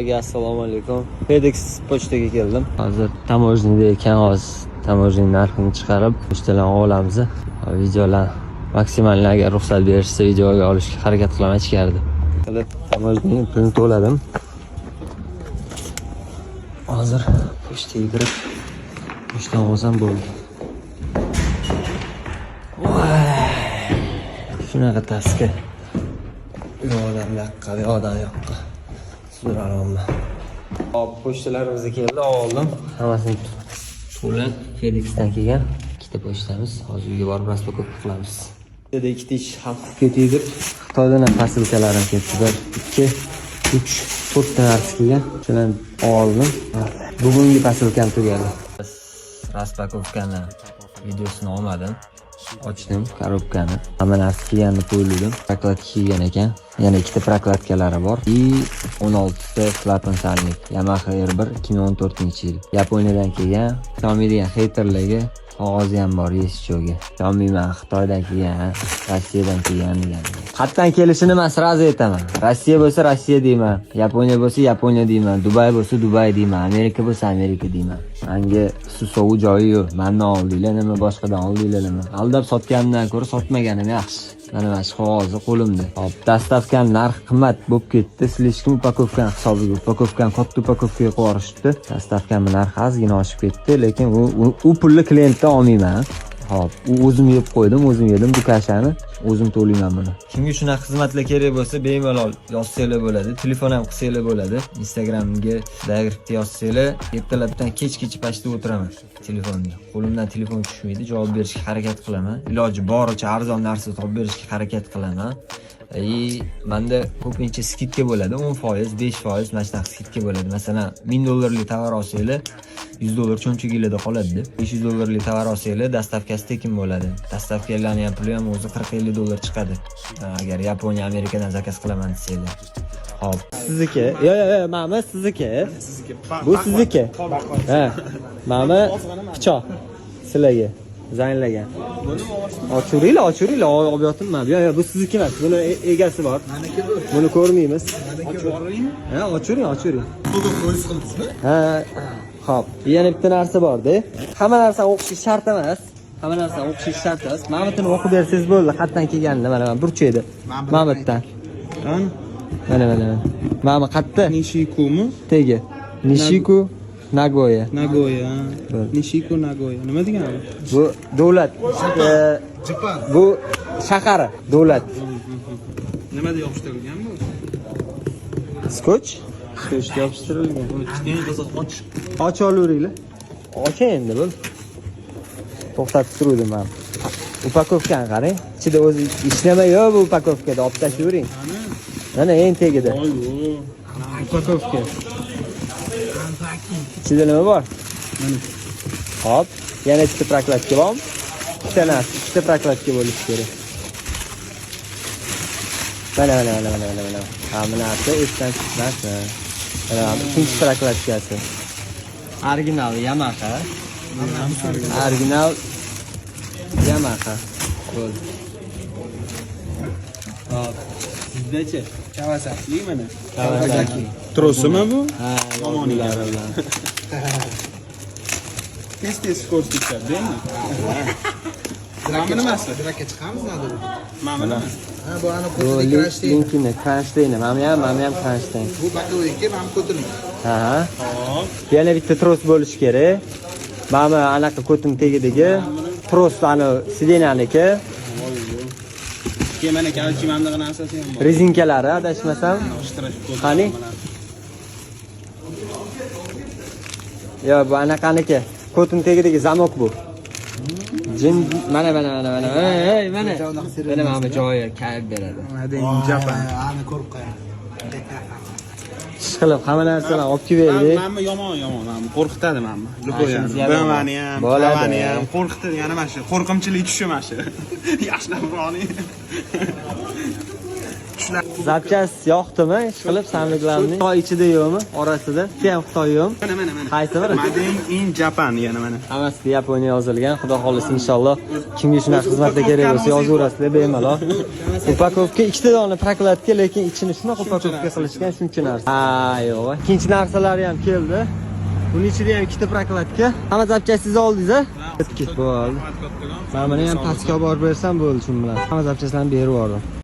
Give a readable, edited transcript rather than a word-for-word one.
Assalomu alaykum. FedEx pochtaga keldim. Hozir таможня da ekan, hozir таможня narxini chiqarib, pochtalarni olamiz. Videolar maksimal, agar ruxsat berishsa, videoga olishga harakat qilaman ichkarida. Qilib таможня pulini to'ladim. Hozir pochtaga kirib, pochtani olsam bo'ldi. Voy! Shunaqa taska. U yoqdan bu yoqqa, bu yoqdan u yoqqa. Sudralyapman. Hop, pochtalarimiz keldi, oldim. Hammasini to'la FedExdan kelgan. Ikkita pochtamiz. Hozir uyga borib распаковка qilamiz. Bu yerda ikkita ish hal qilib ketay deb Xitoydan ham posilkalarim ketdi. 1, 2, 3, 4 ta narsa kelgan. Shularni oldim. Bugungi posilkam tugadi. Распаковка ni videosini olmadim. Ochdim коробка ni. Hamma narsa kelganini qo'yildim. Прокладка kelgan ekan. Yana ikkita прокладка lari bor. И 16 ta клапан сальник. Yamaha R1 2014-yil. Yaponiyadan kelgan. Xiaomi degan хейтер larga qog'ozi ham bor eshitcho'ga. Xiaomi man Xitoydan kelgan, Rossiyadan kelgan degan. Qayerdan kelishini man сразу aytaman. Rossiya bo'lsa, Rossiya deyman. Yaponiya bo'lsa, Yaponiya deyman. Dubay bo'lsa, Dubay deyman. Amerika bo'lsa, Amerika deyman. Manga suv sovuq joyi yo'q. Mandan oldinglar nima, boshqadan oldinglar nima. Aldab sotganimdan ko'ra sotmaganim yaxshi. Mana shu qog'ozi qo'limda. Hop, доставка ni narxi qimmat bo'lib ketdi. Слишком упаковка ni hisobiga, упаковка ni katta упаковка ga qo'yib yuborishibdi. Доставка ni narxi ozgina oshib ketdi, lekin u pulni klientdan olmayman. Hop, u o'zim yeb qo'ydim, o'zim yedim bu каша ni. O'zim to'layman buni. Kimga shunaqa xizmatlar kerak bo'lsa, bemalol yozsanglar bo'ladi. Telefon ham qilsanglar bo'ladi. Instagramga directga yozsanglar, ertalabdan kechgacha почти o'tiraman telefonda. Qo'limdan telefon tushmaydi, javob berishga harakat qilaman. Iloji boricha arzon narsa topib berishga harakat qilaman. И manda ko'pincha скидка bo'ladi, 10%, 5%, mana shunaqa скидка bo'ladi. Masalan, 1000 dollarlik tovar olsanglar, 100 dollar cho'nchaginglarda qoladi. 500 dollarlik tovar olsanglar, доставка si tekin bo'ladi. Доставка larni ham puli ham o'zi 40-50 dollar chiqadi. Agar Yaponiya, Amerikadan заказ qilaman desanglar. Hop. Sizniki? Yo, yo, yo, mana sizniki. Bu sizniki. Ha. Mana pichoq. Sizlarga zayinlagan. Ochaveringlar, ochaveringlar, olib yotinman. Yo'q, yo'q, bu sizniki emas. Buni egasi bor. Buni ko'rmaymiz. Ha, ochavering, ochavering. Ha, hop. Yana bitta narsa borda. Hamma narsani o'qish shart emas. Hamma narsani o'qish shart emas. Mana buni o'qib bersangiz bo'ldi. Qayerdan kelganini mana burchakda. Mana bu yerdan. Mana, mana, mana. Mana bu qayerda? Nishikumi? Tegi. Nishiku Nagoya. Nagoya. Bo'ldi. Nishiku Nagoya. Nima degani bu? Bu davlat. Bu shahari, davlat. Nimada yopishtirilgan bu? Скотч? Скотч ga yopishtirilgan. Eng qiziq, och. Och olaveringlar. Ochay endi bu. To'xtatib turuvdim man. Упаковка ni qarang. Ichida o'zi hech nima yo'q bu упаковка da. Olib tashlayvering. Mana, eng tagida. Voy, Упаковка. Ichida nima bor? Hop, yana ikkita прокладка bormi? Ikkita narsa, ikkita прокладка bo'lishi kerak. Mana, mana, mana, mana, mana, mana. Ha, bu narsa esdan chiqmasin. Mana bu ikkinchi прокладка si. Original Yamaha. Original Yamaha. Bo'ldi. Hop. Sizdachi? Kawasaki mana. Kawasaki. Trosimi bu? Ha, yozuvlari bilan. Tez tez скорость tushadi, endi. Mana nimasi? Драка chiqamiz nima? Mana nimasi? Ha, bu ana Bu ko'tini кронштейн. Linkini, кронштейн i. Mana ham, mana ham кронштейн. Bu боковой ki, mana ko'tining. Ha. Hop. Yana bitta tros bo'lishi kerak. Mana anaqa ko'tin tagidagi tros, ani сиденья niki. Keyin mana, короче, mana bunaqa narsasi ham bor. Резинка lari, adashmasam. Yopishtirib ko'z. Qani? Yo, bu anaqaniki. Ko'tin tagidagi замок bu. Jin, mana, mana, mana, mana. Ey, ey, mana. Mana, mana bu joyi kayf beradi. Japan. Ani ko'rib qo'ying. Ish qilib hamma narsani olib kelib berdik. Mana yomon, yomon, mana qo'rqitadi mana. Любой Shunisi ham. yomon. BMWni ham, Bo'ladi. Kavani ham qo'rqitadi, yana mana shu qo'rqinchli tushi mana shu. Yaxshilab oling. Запчасть yoqdimi? Ish qilib самый главный. Xitoy ichida yo'qmi? Orasida. Ikki ham Xitoy yo'qmi? Mana, mana, mana. Qaysi biri? Made in Japan yana mana. Hammasi Yaponiya yozilgan. Xudo xohlasa, inshaalloh kimga shunaqa xizmatlar kerak bo'lsa, yozaverasizlar bemalol. Упаковка ikkita dona прокладка, lekin ichini shunaqa упаковка qilishgan, shuncha narsa. Ha, yo'q. Ikkinchi narsalari ham keldi. Buni ichida ham ikkita прокладка. Hamma запчасть ingizni oldingiz, a? Bo'ldi. Mana buni ham pastga olib borib bersam bo'ldi shu bilan. Hamma запчасть larni berib yubordim.